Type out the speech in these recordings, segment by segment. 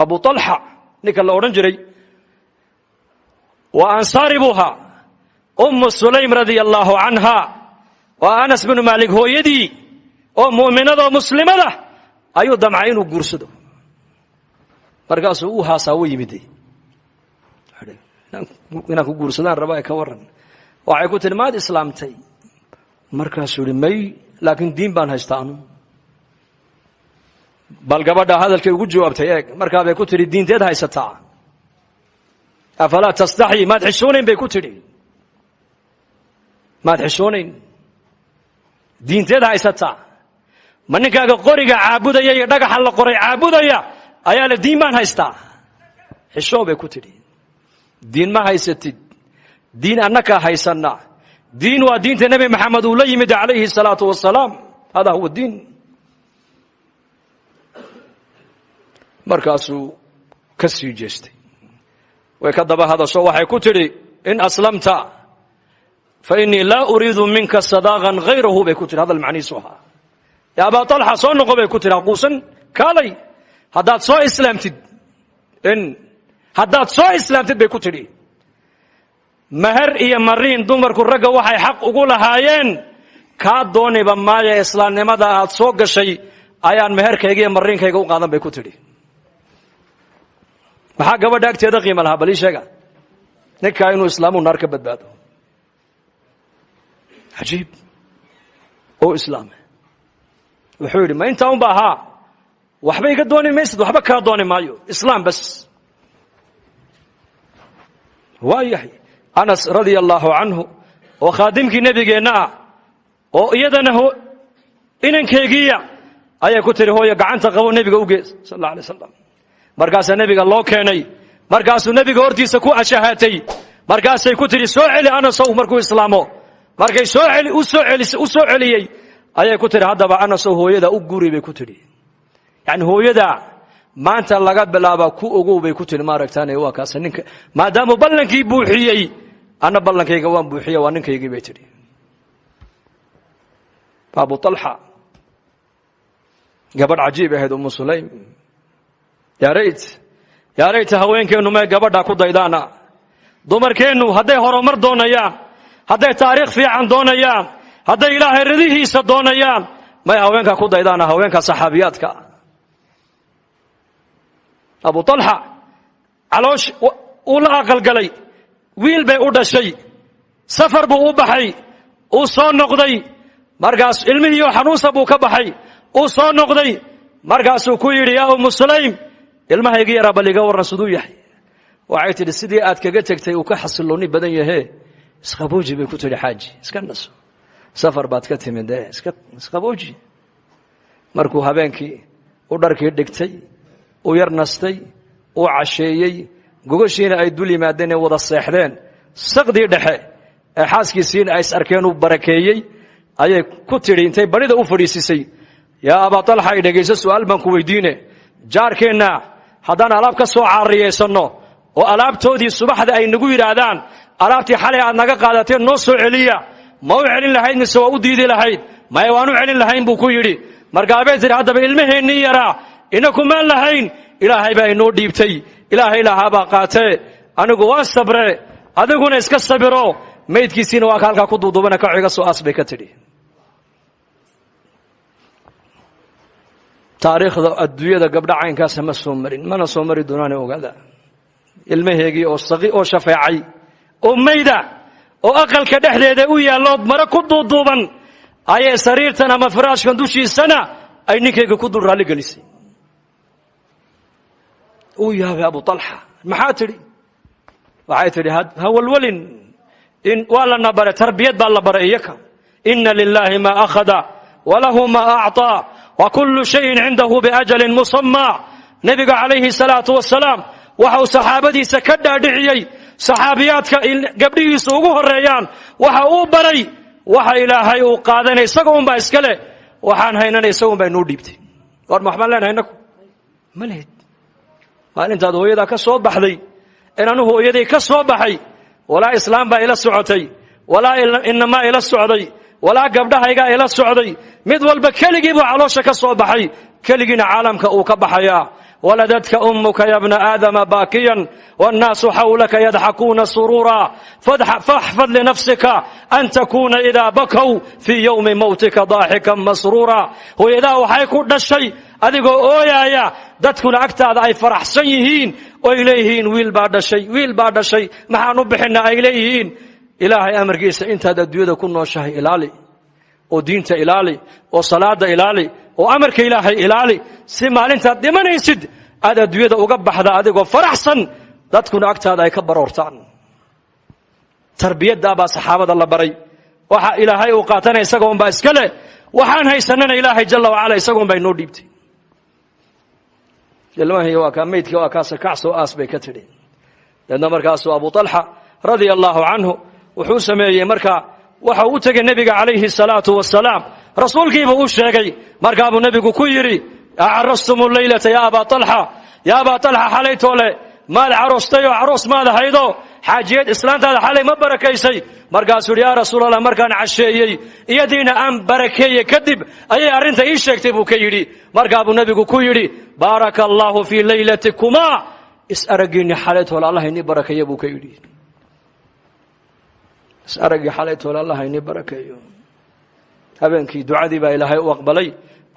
Abu Talxa ninka la odhan jiray waa Ansaari buu ahaa. Ummu Sulaym radia allaahu canha, waa Anas binu Maalik hooyadii oo mu'minada oo muslimada, ayuu damcay inuu guursado. Markaasuu u haasaa u yimid: "Inaan ku guursadaan rabaa, ka warran?" Waxay ku tihi: "Maad islaamtay?" Markaasuu yihi: "May, laakiin diin baan haystaa anu." Bal gabadha hadalkay ugu jawaabtay eeg. Markaa bay ku tidhi: "Diinteed haysataa? أفلا تستحي?" "Maad xishoonayn?" bay ku tidhi. "Maad xishoonayn? Diinteed haysataa? Ma ninkaaga qoriga caabudaya iyo dhagaxa la qoray caabudaya ayaa le diin baan haystaa? Xishoo," bay ku tidhi. "Diin ma haysatid, diin annakaa haysanna. Diin waa diinta Nebi Maxamed uu la yimid calayhi الsalaatu wasalaam. هذا هو الدين." Markaasuu ka sii jeestay. Way ka daba hadasho, waxay ku tidhi: "إن أسلمت فإني لا أريد منك صداقا غيره," bay ku tidhi. Hadal macnihiisu ahaa: "Ya Abaa Talxa, soo noqo," bay ku tidhi. "Haquusan, kaalay. Haddaad soo islaamtid, in haddaad soo islaamtid," bay ku tidhi, "meher iyo mariin dumarku ragga waxay xaq ugu lahaayeen kaa dooniba maaya. Islaamnimada aad soo gashay ayaan meherkayga iyo mariinkayga u qaadan," bay ku tidhi. Maxaa gabadha agteeda qiima lahaa? Bal ii sheega. Ninkaa inuu islaamu naar ka badbaado. Cajiib oo islaame. Wuxuu yidhi: "Ma intaa unba ahaa? Waxba iga dooni maysid?" "Waxba kaa dooni maayo, islaam bas." Waa yahay. Anas radia allaahu canhu oo khaadimkii nebigeenna ah oo iyadana inankeygiiya ayay ku tihi: "Hooyo, gacanta qabo, nebiga u gees," sal alla alay slam. Markaasaa nebiga loo keenay. Markaasuu nebiga hortiisa ku ashahaatay. Markaasay ku tidhi: "Soo celi Anasow markuu islaamo." Markay soo celi u soo celis u soo celiyey ayay ku tidhi: "Haddaba Anasow, hooyada u guri," bay ku tidhi. "Yacni hooyada maanta laga bilaaba ku ogow," bay ku tidhi. Maaragtaan, waa kaas ninka maadaamuu ballankii buuxiyey, anna ballankayga waan buuxiye, waa ninkaygii, bay tidhi. Abu Talxa, gabadh cajiib ahayd Umu Sulaym. Yaa rayt, yaa rayta haweenkeennu may gabadha ku daydaana. Dumarkeennu hadday horumar doonayaan, hadday taariikh fiican doonayaan, hadday Ilaahay ridihiisa doonayaan, may haweenkaa ku daydaana, haweenka saxaabiyaadka. Abu Talxa caloosh uu la aqalgalay, wiil bay u dhashay. Safar buu u baxay, uu soo noqday. Markaas ilmihiioo xanuunsa buu ka baxay, uu soo noqday. Markaasuu ku yidhi: "Yaa Umu Sulaym, ilmahaygi yaraa bal iga warran, siduu yahay?" Waxay tidhi: "Sidii aad kaga tegtay uu ka xasilloonni badan yahee, isqabooji," bay ku tidhi. "Xaaji, iska naso, safar baad ka timid ee iska isqabooji." Markuu habeenkii u dharkii dhigtay, uu yar nastay, uu casheeyey, gogashiina ay dul yimaadeen ee wada seexdeen, saqdii dhexe ee xaaskiisiina ay is arkeen, uu barakeeyey, ayay ku tidhi intay barida u fadhiisisay: "Yaa Abaa Talxa, i dhegayso, su'aal baan ku weydiine. Jaarkeenna haddaan alaab ka soo caariyaysanno oo alaabtoodii subaxda ay nagu yidhaahdaan: 'Alaabtii xalay aad naga qaadateen noo soo celiya,' ma u celin lahayd mise waa u diidi lahayd?" "Maya, waan u celin lahayn," buu ku yidhi. Markaa bay tidhi: "Haddaba ilmaheennii yaraa inakumaan lahayn, Ilaahay baa inoo dhiibtay, Ilaahay lahaabaa qaatee. Anigu waan sabre, adiguna iska sabiro. Maydkiisiina waa ka halkaa ku duuduubana, kaco, iga soo aas," bay ka tidhi. Taariikhda adduunyada gabdha caynkaasa ma soo marin, mana soo mari doonaane. Ogaada, ilmaheegii oo saqi oo shafeecay oo mayda oo aqalka dhexdeeda u yaallood mare ku duuduuban ayay sariirtan ama firaashkan dushiisana ay ninkayga ku dul raalli gelisay. Uu yaabay Abu Talxa. "Maxaa tidhi?" Waxay tidhi: "Ha walwalin, in waa lana baray, tarbiyad baa la baray iyaka. إن لله ما أخذ وله ما أعطى وكل شيء عنده بأجل مسمى." Nebiga calayhi salaatu wasalaam waxa uu saxaabadiisa ka dhaadhiciyey, saxaabiyaadka gabdhihiisa ugu horeeyaan, waxa uu baray: waxa Ilaahay uu qaadanay isaga unbaa iska leh, waxaan haynana isaga un baa inoo dhiibtay. War ma waxbaan leenahay innaku? Ma lehid. Maalintaad hooyadaa ka soo baxday in anu hooyaday ka soo baxay, walaa islaam baa ila socotay, walaa inamaa ila socday, walaa gabdhahaygaa ila socday. Mid walba keligii buu caloosha ka soo baxay, keligiina caalamka uu ka baxayaa. Waladatka ummuka ya bna aadama baakiyan wannaasu xawlaka yadxakuuna suruura, faxfad linafsika an takuuna idaa bakow fii yowmi mowtika daaxikan masruura. Hooyadaa waxay ku dhashay adigoo ooyaaya, dadkuna agtaada ay faraxsan yihiin oy leeyihiin wiil baa dhashay, wiil baa dhashay, maxaan u bixinaa ay leeyihiin. Ilaahay amarkiisa intaad adduunyada ku nooshahay ilaali, oo diinta ilaali, oo salaada ilaali, oo amarka Ilaahay ilaali, si maalintaad dhimanaysid aad adduunyada uga baxda adigoo faraxsan, dadkuna agtaada ay ka baroortaan. Tarbiyaddaabaa saxaabada la baray. Waxa Ilaahay uu qaatana isaga unbaa iska leh, waxaan haysanana Ilaahay jalla wacala isaga unbaa inoo dhiibtay. Ilmahii waa kaa meydkii, waa kaasa kacsoo aas bay ka tidhi. Deedna markaasuu Abu Talxa radia allaahu canhu wuxuu sameeyey, markaa waxa uu u tegey nebiga calayhi salaatu wasalaam, rasuulkiibuu u sheegay. Markaabuu nebigu ku yidhi: "Acarastum leylata ya Abaa Alxa? Ya Abaa Alxa, xalaytoole maad caroostay oo caroos maad ahaydo? Xaajiyad islaantaada xalay ma barakaysay?" Markaasuu yidhi: "Yaa Rasuulallah, markaan casheeyey, iyadiina aan barakeeye kadib ayay arrinta ii sheegtay," buu ka yidhi. Markaabuu nebigu ku yidhi: "Baaraka allaahu fii laylatikumaa, is araggiinni xalaytoole Allah inii barakeeyo," buu ka yidhi. Is araggii xalaytoole Allah inii barakeeyo. Habeenkii ducadii baa Ilaahay u aqbalay.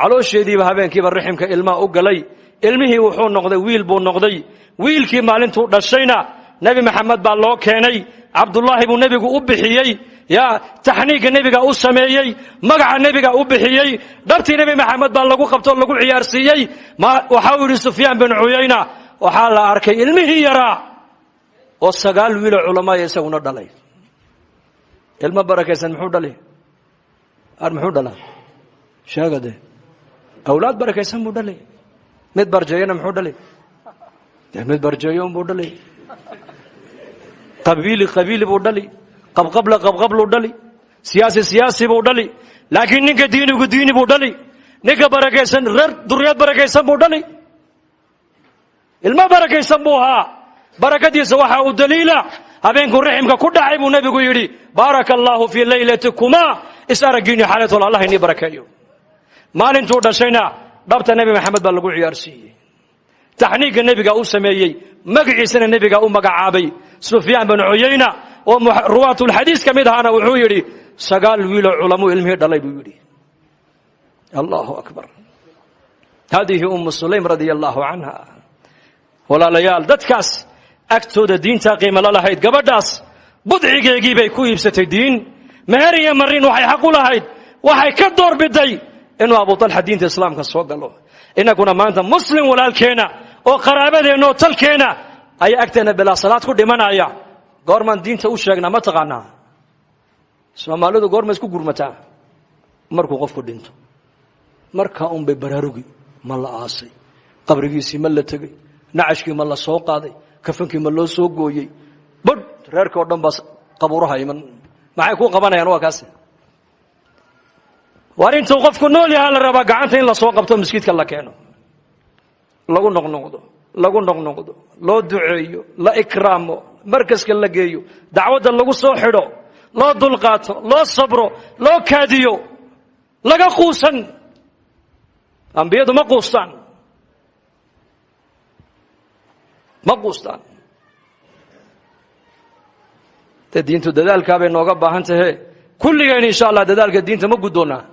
Caloosheediiba habeenkiiba raximka ilmaha u galay. Ilmihii wuxuu noqday wiil buu noqday. Wiilkii maalintuu dhashayna Nebi Maxamed baa loo keenay. Cabdullaahi buu nebigu u bixiyey. Yaa taxniigga nebiga u sameeyey, magaca nebiga u bixiyey, dhabtii Nebi Maxamed baa lagu qabtoo lagu ciyaarsiiyey. Waxa uu yidhi Sufyaan bin Cuyayna: waxaa la arkay ilmihii yaraa oo 9 wiiloo culamaaya isaguna dhalay. Ilmo barakaysan muxuu dhali? Ar muxuu dhalaa? Sheega dee. Awlaad barakaysan buu dhalay. Mid barjeeyana muxuu dhalay? Dee mid barjeeyo unbuu dhalay. Qabiili qabiili buu dhali, qabqabla qabqabluu dhali, siyaasi siyaasi buu dhali. Laakiin ninka diinigu diini buu dhali, ninka barakaysan reer duriyad barakaysan buu dhali. Ilmo barakaysan buu ahaa. Barakadiisa waxaa uu daliila habeenkuu raximka ku dhacay buu nebigu yidhi: "Baaraka allaahu fii laylatikumaa, is araggiinni xalaytool Allah inii barakeeyo." Maalintuu dhashayna dhabta Nebi Maxamed baa lagu ciyaarsiiyey, taxniigga nebiga u sameeyey, magaciisana nebiga u magacaabay. Sufyaan bin Cuyayna oo ruwaatulxadiis ka mid ahaana wuxuu yidhi: 9 wiiloo culamuu ilmihii dhalay, buu yidhi. Allahu akbar. Hadihi Ummu Sulaym radia allaahu canha. Walaalayaal, dadkaas agtooda diintaa qiimo la lahayd. Gabadhaas budcigeegii bay ku iibsatay diin. Meher iyo marin waxay xaq u lahayd waxay ka doorbiday inuu Abu Talxa diinta Islaamka soo galo. Innaguna maanta muslim walaalkeenna oo qaraabadeenna oo talkeenna ayaa agteenna bilaa salaad ku dhimanaya. Goormaan diinta u sheegnaa? Ma taqaanaa Soomaalidu goorma isku gurmataa? Markuu qofku dhinto, markaa unbay baraarugi: ma la aasay? Qabrigiisii ma la tegey? Nacashkii ma la soo qaaday? Kafankii ma loo soo gooyey? Badh reerka oo dhan baa qabuuraha iman. Maxay ku qabanayaan? Waa kaasi. Waar intuu qofku nool yahaa la rabaa gacanta in la soo qabto, maskiidka la keeno, lagu noqnoqdo, lagu noqnoqdo, loo duceeyo, la ikraamo, markaska la geeyo, dacwadda lagu soo xidho, loo dulqaato, loo sabro, loo kaadiyo, laga quusan. Ambiyadu ma quustaan, ma quustaan. Dee diintu dadaalkaa bay nooga baahan tahe. Kulligeen insha Allah dadaalka diinta ma guddoonnaa?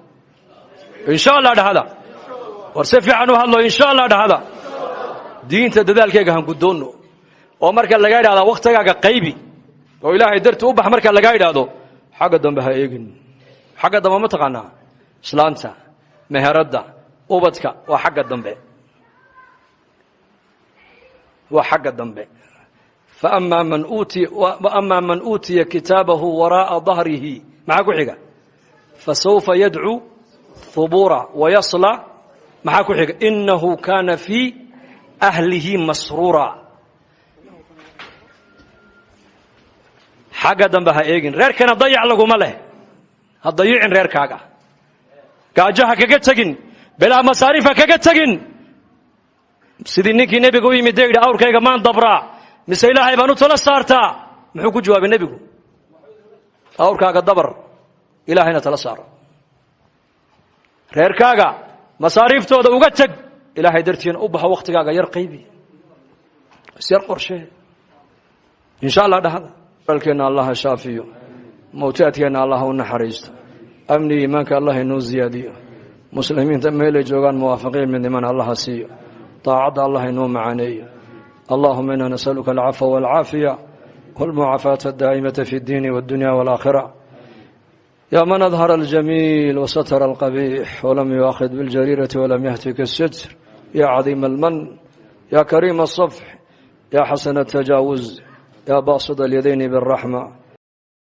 Insha Allah dhahada. War si fiican u hadlo. Insha Allah dhahada. Diinta dadaalkeega han guddoonno. Oo marka laga idhahdaa wakhtigaaga qaybi oo Ilaahay darti u bax, marka lagaa idhaahdo xagga dambe ha eegin. Xagga dambe ma taqaanaa? Islaanta, meheradda, ubadka waa xagga dambe, waa xagga dambe. Faama man uutiya kitaabahu waraa'a dahrihi, maxaa ku xiga? Fasawfa yadcuu hubuura wayasla. Maxaa ku xiga? Inahu kaana fii ahlihi masruura. Xagga dambe ha eegin. Reerkana dayac laguma leh. Ha dayicin reerkaaga, gaajo ha kaga tegin, bilaa masaariif ha kaga tegin. Sidii ninkii nebiga u yimid dee yidhi: "Awrkayga maan dabraa mise Ilaahay baan u tala saartaa?" Muxuu ku jawaabay nebigu? "Awrkaaga dabar, Ilaahayna tala saaro. Reerkaaga masaariiftooda uga teg." Ilaahay dartiina u baxo, wakhtigaaga yar qaybi, isyar qorshee, insha Allah dhahda. Alkeenna Allaha shaafiyo, mawtaadkeenna Allah u naxariisto, amni iimaanka Allah inoo ziyaadiyo, muslimiinta meelay joogaan muwaafaqiin midniman Allaha siiyo, daacadda Allah inoo macaaneeyo. Allahuma ina nasaluka alcafwa walcaafiya walmucaafaata adaa'imata fi اddiini wاddunya wاlaakhira. Ya man adhara aljamiil wasatara alqabiix walam yuaakhid biاljariirati walam yahtik الsitr, ya cadiima alman, ya kariima الصafx, ya xasana الtajaawuz, ya baasid alyadayni bاlraxma.